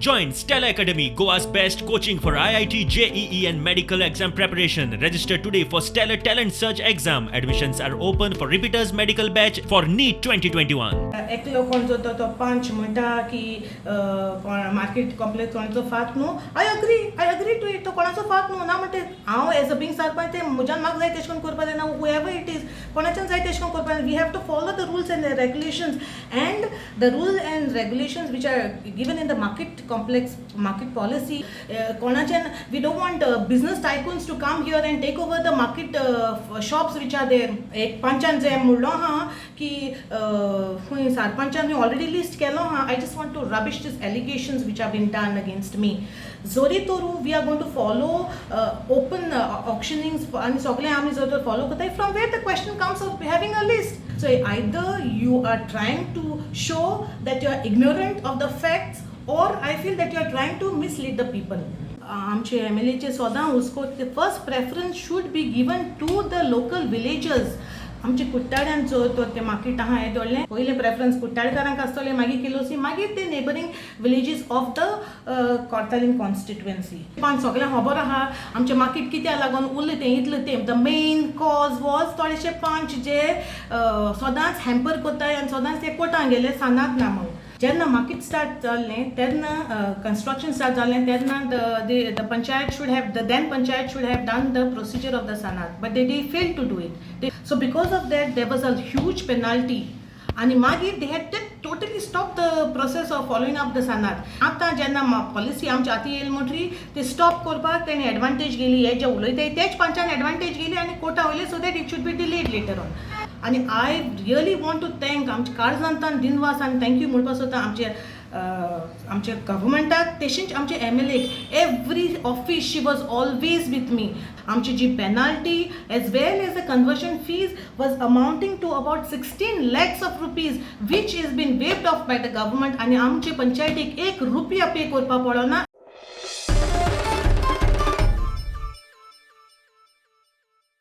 Join Stellar Academy, Goa's best coaching for IIT, JEE, and medical exam preparation. Register today for Stellar Talent Search exam. Admissions are open for repeaters medical batch for NEET 2021. एकलो कोण जो तो पंच म्हणटा की कोण market complex कोणाचो फात न्हू. I agree, I agree to it. तो कोणाचो फात न्हू ना म्हणटे हांव एज अ बींग सरपंच ते म्हज्यान म्हाका जाय तेश करून करपा जायना. हुएवर it is, कोणाच्यान जाय तेश करून करपा जायना. We have to follow the rules and regulations, and the rules and regulations which are given in the market complex market policy. कोणाच्यान we don't want business tycoons to come here and take over the market shops which are there. एक पंचान जे म्हणलो आहा की खंय सरपंचान already list केलो आहा. I just want to rubbish this allegations which are been done against me. जोरी तोरू we are going to follow open auctionings आनी सगळें आमी जर तर फॉलो करताय, from where the question comes of having a list? So either you are trying to show that you are ignorant of the facts, or I feel that you are trying to mislead the people. आमचे M L एचे सदां हुस्को, first preference should be given to the local villagers. आमचे कुट्टाड्यान जो तो ते market आहा हें दवरलें, पयलें प्रेफरन्स कुट्टाडकारांक आसतलें, मागीर किलोसी, मागीर ते neighbouring villages of the Cortalim constituency. पण सगळ्यांक खबर आहा आमचें मार्केट कित्याक लागून उरलें तें इतलें तें. The main cause was थोडेशे पंच जे सदांच हॅम्पर करताय आनी सदांच ते कोर्टान गेले सनाद ना म्हणून. जेन्ना मार्केट स्टार्ट जालें तेन्ना, कन्स्ट्रक्शन स्टार्ट जालें तेन्ना the panchayat should have, the then panchayat should have done the procedure of the sanad, but they fail to do it. So because of that there was a huge penalty आनी मागीर they had totally stop the process of following up the sanad. आतां जेन्ना policy आमच्या हाती येयली म्हणटरी ते stop करपाक तेणी एडवांटेज घेली. हे जे उलयताय तेच पंचान एडवांटेज घेली आनी कोर्टा वयले so that it should be delayed later on. आनी I really want to thank, आमच्या काळजांतल्यान दिनवास आनी thank you म्हणपाक सोदता आमचे आमच्या गव्हर्मेंटाक, तशेंच आमचे एम एल एक. Every office she was always with me. आमची जी penalty as well as the conversion fees was amounting to about 16 lakhs of rupees, which is been waived off by the government. आनी आमचे पंचायतीक एक रुपया pay करपाक पडना.